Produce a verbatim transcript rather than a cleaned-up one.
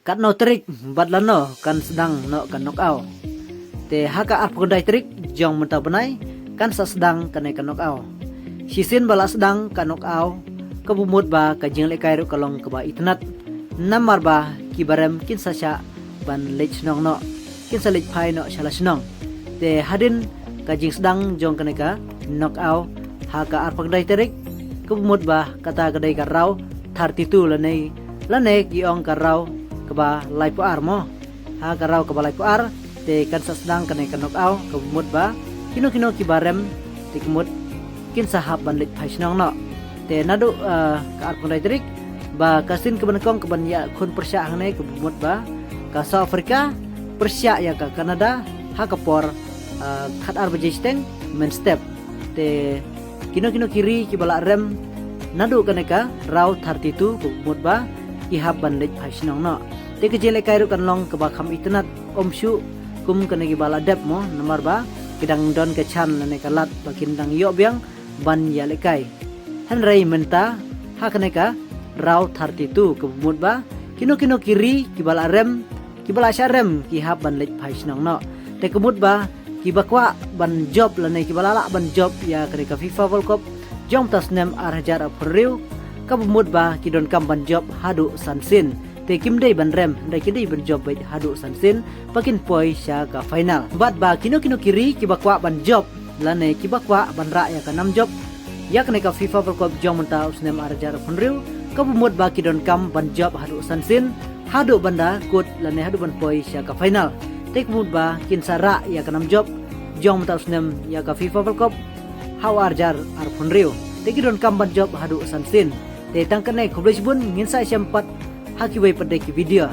Katno tarik bad lano kan sdang noh ka knockout? Te ha ka arphew khyndai tarik jong mynta u bnai kan sa sdang kane ka knockout. Shisien ba la sdang ka knockout, kaba mut ba ka jinglehkai ruh ka long kaba itynnad, namar ba kiba rem kin sa shah ban leit shnong noh, kin sa leit phai noh sha la shnong. Te hadien ka jingsdang jong kane ka knockout ha ka arphew khyndai tarik, kaba mut ba kata ka dei ka round thirty-two lane, lane ki ong ka round kaba laiphew ar mo. Ha ka round kaba laiphew ar te kan sa sdang kane ka knockout, kaba mut ba kino kino kiba rem te ka mut kin sa hap ban leit phai shnong noh. Te naduh, eh, ka arphew khyndai tarik ba ka sien kaba nyngkong kaban ïakhun pyrshah hangne, kaba mut ba ka South Africa pyrshah ïa ka Canada ha ka por, eh, khatar baje shiteng mynstep. Te kino kino ki ri kiba la rem naduh kane ka round thirty-two, kaba mut ba ki hap ban leit phai shnong noh. Te ka jinglehkai ruh kan long kaba kham itynnad, ym shuh kum kane kiba la dep mo, namar ba ki dang don ka chance lane ka lad ba kin dang ïoh biang ban ïalehkai. Hynrei mynta ha kane ka round thirty-two, kaba mut ba kino kino ki ri kiba la rem, kiba la shah rem, ki hap ban leit phai shnong noh. Te ka mut ba kiba kwah ban jop lane kiba la lah ban jop ïa kane ka FIFA World Cup jong mynta u snem ar hajar arphew hynriew, kaba mut ba ki donkam ban jop haduh san sien. Te kim dei ban rem, hynrei ki dei ban jop beit haduh san sien ba kin poi sha ka final. Bad ba kino kino ki ri kiba kwah ban jop lane kiba kwah ban rah ïa ka nam jop ïa kane ka FIFA World Cup jong mynta u snem ar hajar arphew hynriew, kaba mut ba ki donkam ban jop haduh san sien, haduh ban da kut lane haduh ban poi sha ka final. Te ka mut ba kin sa rah ïa ka nam jop jong mynta u snem ïa ka FIFA World Cup ha u ar hajar arphew hynriew. Te ki donkam ban jop haduh san sien. Te tang kane, khublei shibun, ngin sa ïashem pat ha kiwei pat de ki video.